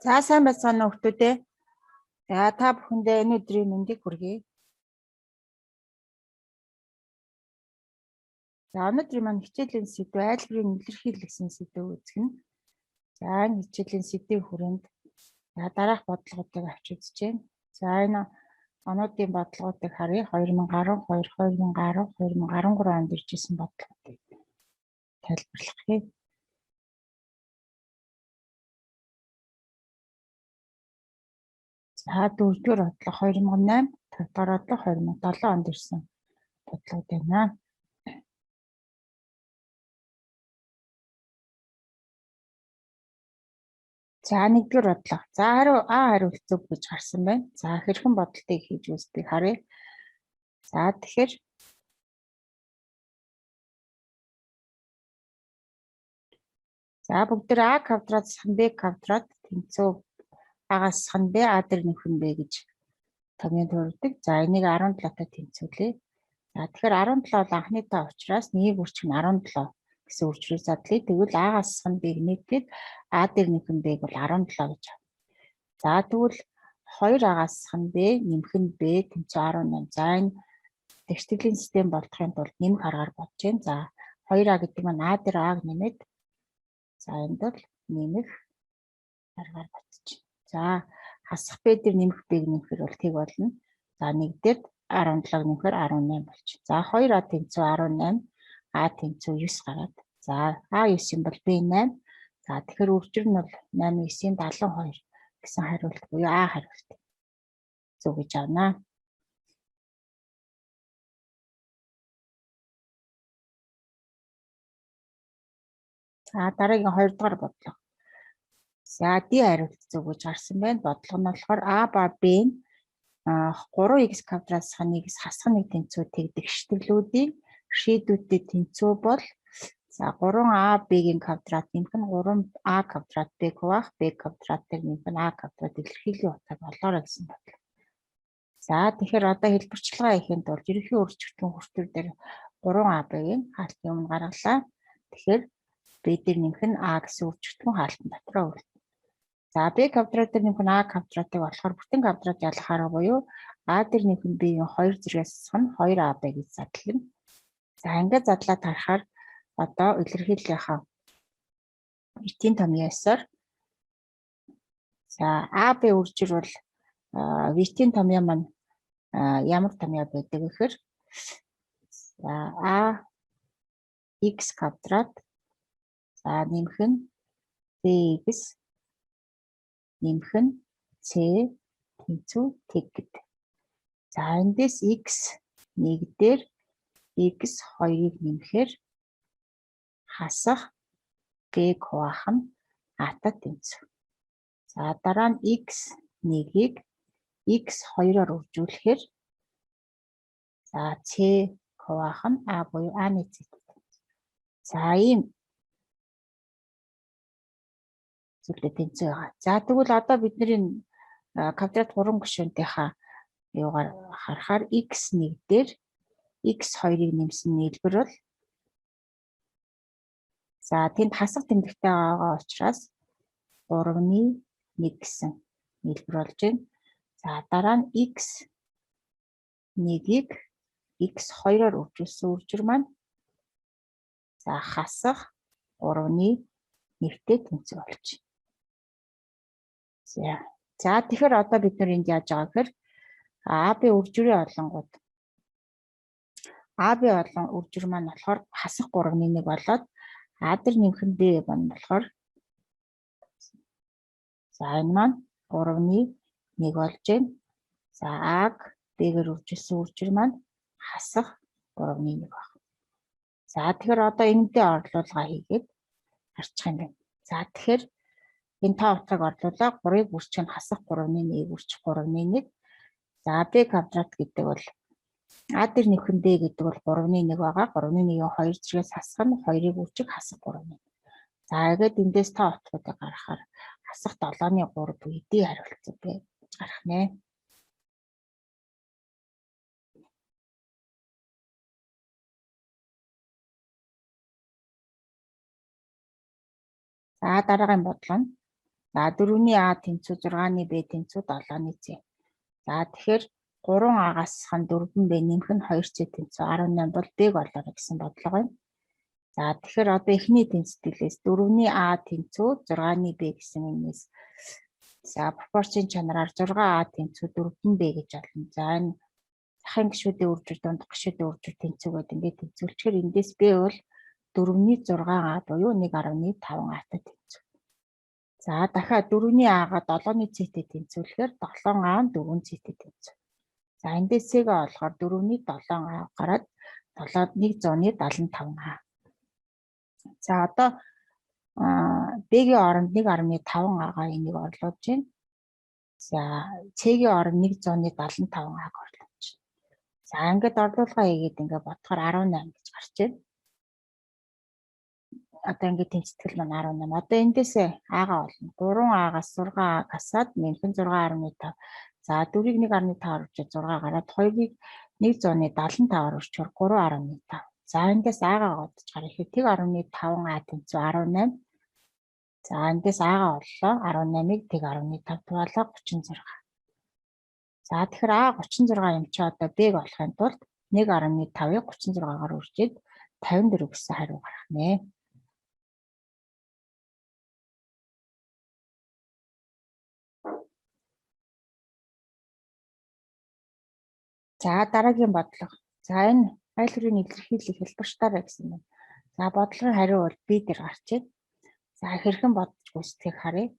За сайн байцгаана уу хүмүүдээ. За та бүхэндээ энэ өдрийн мэндийг хүргэе. За өнөөдрийн маань хичээлийн сэдэв айлбарын илэрхийлэл гэсэн сэдэв үзэх нь. За энэ хичээлийн сэдвийн хүрээнд за дараах бодлогоодыг авч үзэж байна. За энэ онуудын бодлогоодыг харъя. 2012, 2010, 2013 онд ирж исэн бодлогоодыг тайлбарлах юм. За дөрөвдүгээр бодлого 2008, тавдугаар бодлого 2007 онд ирсэн бодлогод байна. За нэгдүгээр бодлого. За хариу А хариулт зөв гэж гарсан байна. За хэрхэн бодолтыг хийж үзтгийг харъя. За тэгэхээр за бүгд тэр А квадрат засах нь Б квадрат тэнцүү А-гаас засах нь Б, А дээр нөхөх нь Б гэж томьёо төрдөг. За энийг 17-тай тэнцвүүлье. За тэгэхээр 17 бол анхны тоо учраас нэгийг үрчих нь 17 гэсэн үржрийг задлаа. Тэгвэл А-гаас засах нь Б-г нийтлээд А дээр нөхөх нь Б-г бол 17 гэж авна. За тэгвэл 2 А-гаас засах нь Б, нэмэх нь Б тэнцүү 18. За энэ тэгштгэлийн систем болдохын тулд нэмэх аргаар бодож байна. За 2А гэдэг маань А дээр А-г нэмээд за энд бол нэмэх аргаар бодож байна. За хасах Б дээр нэмэх Б-г нэмэхээр бол тэг болно. За нэг дээр 17-г нэмэхээр 18 болчих. За 2А тэнцүү 18, А тэнцүү 9 гараад. За А 9 юм бол Б 8. За тэгэхээр үржир нь бол 8 9-ийн 72 гэсэн хариулт буюу А хариулт зөв гэж авна. За дараагийн 2 дугаар бодлого. За D хариулт зөв гэж гарсан байна. Бодлого нь болохоор А ба Б нь 3x квадрат засах нь 1-с хасах 1 тэнцүү тэгдэг шилтгэлүүдийн шийдвүүдтэй тэнцүү бол за 3а b-ийн квадрат нэмэх нь 3а квадрат b хуваах b квадрат дээр нэмэх нь а квадрат илэрхийллийн утгыг олоорой гэсэн бодлого. За тэгэхээр одоо хэлбэрчилгээ хийхин тулд ерөнхий өөрчлөлтийн хүртвэр дээр 3а b-ийн хаалтын өмнө гаргалаа. Тэгэхээр b дээр нэмэх нь а гэсэн өөрчлөлтийн хаалтан дотроо үлдэнэ. За b квадрат дээр нэмэх нь а квадратыг болохоор бүтэн квадрат ялгахаараа буюу а дээр нэмэх нь b-ийн 2 зэргээс засах нь 2ab гэж задлана. За ингээд задлаад харахаар одоо илэрхийллийнхаа эртийн томьёо ёсоор за AB үржир бол витийн томьёо маань ямар томьёо байдаг гэхээр за а x квадрат за нэмэх нь bx нэмэх нь c тэнцүү тэг гэдэг. За эндээс x нэг дээр x 2-ыг нэмэхээр хасах b хуваах нь а-та тэнцүү. За дараа нь x 1-ийг x 2-оор үржүүлэхээр за c хуваах нь а буюу а-ны c-тэй тэнцүү. За ийм зүйлтэй тэнцүү байгаа. За тэгвэл одоо бидний квадрат 3 гишүүнтийнхаа юугаар харахаар x 1 дээр x 2-ыг нэмсэн нийлбэр бол за тэнд хасах тэмдэгтэй байгаа учраас 3-ны 1 гэсэн нийлбэр болж байна. За дараа нь x 1-ийг x 2-оор үржүүлсэн үржир маань за хасах 3-ны 1-тэй тэнцүү болж байна. За. За тэгэхээр одоо бид нар энд яаж байгаа гэхээр АБ үржирийн олонгууд АБ олон үржир маань болохоор хасах 3-ны 1 болоод А дээр нэмэх нь Б маань болохоор за энэ маань 3-ны 1 болж байна. За А-г Б-гээр үржилсэн үржир маань хасах 3-ны 1 баг. За тэгэхээр одоо энэндээ орлуулга хийгээд харчих юм байна. За тэгэхээр энэ тоо утгыг орлуулаа 3-ыг үрчих нь хасах 3-ны 1 үрчих 3-ны 1. За Б квадрат гэдэг бол А дээр нэмэх нь Б гэдэг бол 3-ны 1 байгаа. 3-ны 1-ийн 2 зэргээс хасах нь 2-ыг үрчих хасах 3-ны. За ингээд эндээс тоо утгуудыг гаргахаар хасах 7-ны 3 буюу D хариулт зөв гэж гарах нэ. За дараагийн бодлого нь За 4-ний А тэнцүү 6-ны Б тэнцүү 7-ны С. За тэгэхээр 3 А-гаас хасах нь 4 Б нэмэх нь 2 С тэнцүү 18 бол Б-г олоорой гэсэн бодлого байна. За тэгэхээр одоо эхний тэнцтгэлээс 4-ний А тэнцүү 6-ны Б гэсэн юмнээс за пропорцийн чанараар 6А тэнцүү 4 Б гэж олно. За энэ захын гишүүдийн үржир дунд гишүүдийн үржир тэнцүү гэдэг ингээд тэнцвүүлчихээр эндээс Б бол 4-ний 6А буюу 1.5 А-тай тэнцүү. За дахиад 4-ний А-га 7-ны С-тэй тэнцвүүлэхээр 7А нь 4 С-тэй тэнцүү. За эндээс С-гээ олохоор 4-ний 7А гараад 175 А. За одоо Б-гийн оронд 1.5 А-га энийг орлуулж байна. За С-гийн оронд 175 А-г орлуулж байна. За ингээд орлуулгаа хийгээд ингээд бодохоор 18 гэж гарч байна. Одоо ингээд тэнцтгэл маань 18. Одоо эндээсээ А-га олно. 3А-гаас 6А хасаад нэмэх нь 6.5. За 4-ийг 1.5-аар үржиж 6 гараад 2-ыг 175-аар үржихээр 3.5. За эндээс А-га бодож гарах ихэд 1.5 А тэнцүү 18. За эндээс А-га оллоо. 18-ыг 1.5 туваалаа 36. За тэгэхээр А 36 юм чи одоо Б-г олохын тулд 1.5-ыг 36-аар үржиж 54 гэсэн хариу гарах нэ. За дараагийн бодлого. За энэ айл хүрээний илэрхийлэл хэлбэрчдаарай гэсэн юм. За бодлогын хариу бол B дээр гарч байна. За хэрхэн бодож гүйцэтгэх харъя.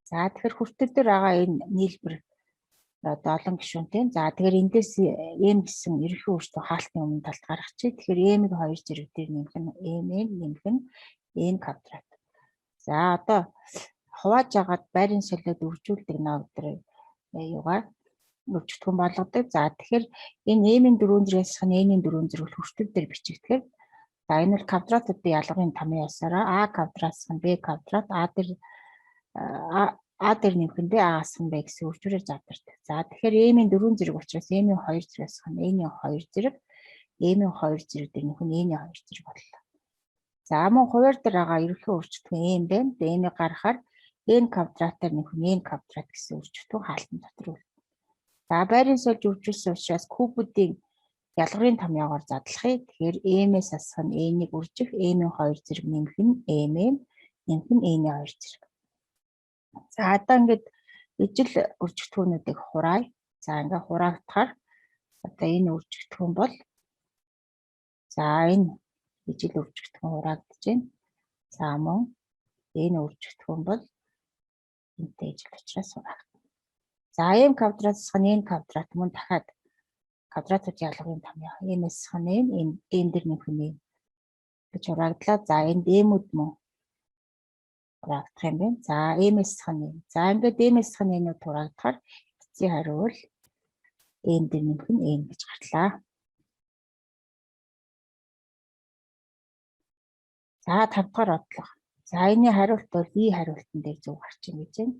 За тэгэхээр хүртэл дээр байгаа энэ нийлбэр одоо олон гишүүнтэй. За тэгэхээр эндээс M гэсэн ерөнхий өөрчлөлт хаалтны өмнө талд гаргачих. Тэгэхээр M-ийг хоёр зэрэг дээр нэмэх нь MN нэмэх нь N квадрат. За одоо хувааж агаад байрын солиод үржүүлдэг ног дээр юугаар өржигдгүн болгодог. За тэгэхээр энэ M-ийн 4 зэрэгс нь N-ийн 4 зэрэг хүртэл дээр бичигдэхээр за энэ бол квадратуудын ялгын тамын ёсороо А квадратс нь Б квадрат А дээр А дээр нэмэх нь Б А-аас нь Б гэсэн үржүүрээр задардаг. За тэгэхээр M-ийн 4 зэрэг учраас M-ийн 2 зэрэгс нь N-ийн 2 зэрэг M-ийн 2 зэрэг дээр нэмэх нь N-ийн 2 зэрэг боллоо. За мөн хуваар дээр байгаа ерөнхий өөрчлөлт нь M байна. M-ийг гаргахаар N квадратаар нэмэх нь N квадрат гэсэн өөрчлөлт хаалтан дотор үлдэнэ. За байрын сольж үржүүлсэн учраас кубүүдийн ялгарын томьёогоор задлахыг. Тэгэхээр M-ээс асах нь N-ийг үржих, M-ийн 2 зэрэг нэмэх нь MM, нэмэх нь N-ийн 2 зэрэг. За одоо ингээд ижил үржигдэхүүнүүдийг хураая. За ингээд хураагдахаар одоо энэ үржигдэхүүн бол за энэ ижил үржигдэхүүн хураагдаж байна. За мөн энэ үржигдэхүүн бол энэтэй ижил учраас хураагдана. За m квадрат засах нь n квадрат мөн дахиад квадратууд ялгын томьёо. M-ээс засах нь n, m дээр нэмэх нь n гэж хураагдлаа. За энд m-үүд мөн хураагдах юм байна. За m-ээс засах нь n. За ингээд m-ээс засах нь n-үүд хураагдахаар эцсийн хариу бол m дээр нэмэх нь n гэж гарлаа. За 5 дахь бодлого. За энэний хариулт бол и хариултан дээр зөв гарч ийн гэж байна.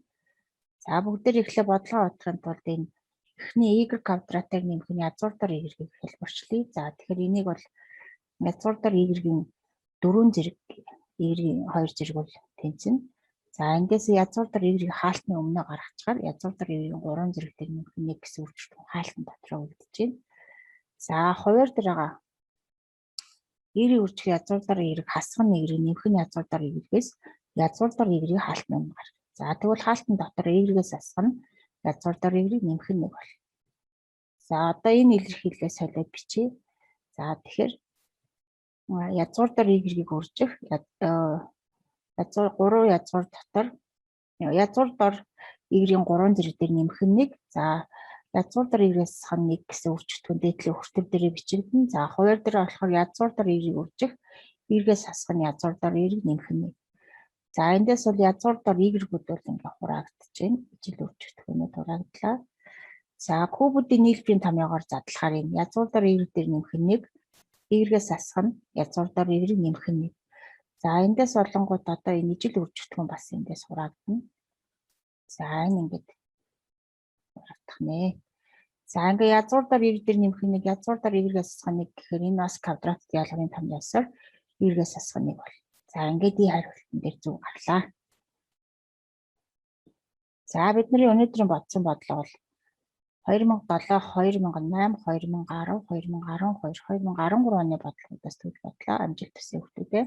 За бүгдээр эхлээ бодлогоо бодохын тулд энэ эхний y квадратыг нэмэх нь язгуур дор y-ийг хэлбэрчлэе. За тэгэхээр энийг бол язгуур дор y-ийн 4 зэрэг y-ийн 2 зэрэг бол тэнцэнэ. За эндээс язгуур дор y-ийг хаалтны өмнө гаргачихаар язгуур дор y-ийн 3 зэрэг дээр нэмэх нь 1 гэсэн өөрчлөлт хаалтан дотроо үлдэж байна. За хуваар дээр байгаа y-ийн үржих язгуур дор y-ийг хасах нь y нэмэх нь язгуур дор y-гээс язгуур дор y-ийг хаалтны өмнө гаргах. За тэгвэл хаалтан дотор y-гээс асах нь язгуур дор y нэмэх нь 1 болно. За одоо энэ илэрхийлэлээ солиод бичье. За тэгэхээр язгуур дор y-ийг үржих язгуур 3 язгуур дотор язгуур дор y-ийн 3 зэрэг дээр нэмэх нь 1. За язгуур дор y-ээс асах нь 1 гэсэн өөрчлөлтөн дээдлийн хүртэв дээрээ бичигдэн. За хуваар дээр болохоор язгуур дор y-ийг үржих y-ээс асах нь язгуур дор y нэмэх нь 1. За эндээс бол язгуур дор y-гүүд бол ингээ хураагдаж байна. Ижил өөрчлөлтөөнүүд хураагдлаа. За кубүүдийн нийлбэрийн томьёогоор задлахаар энэ язгуур дор y дээр нэмэх нь 1, y-гээс асах нь язгуур дор y нэмэх нь 1. За эндээс болонгууд одоо энэ ижил өөрчлөлтөн бас эндээс хураагдана. За энэ ингээд хураагдах нэ. За ингээ язгуур дор y дээр нэмэх нь 1, язгуур дор y-гээс асах нь 1 гэхээр энэ бас квадрат ялгарын томьёосоор y-гээс асах нь 1 болно. За ингээд и хариултан дээр зөв гарлаа. За, бидний өнөөдрийн бодсон бодлого бол 2007, 2008, 2010, 2012, 2013 оны бодлогоудаас төлж бодлоо. Амжилт хүсье, хүүхдүүдээ.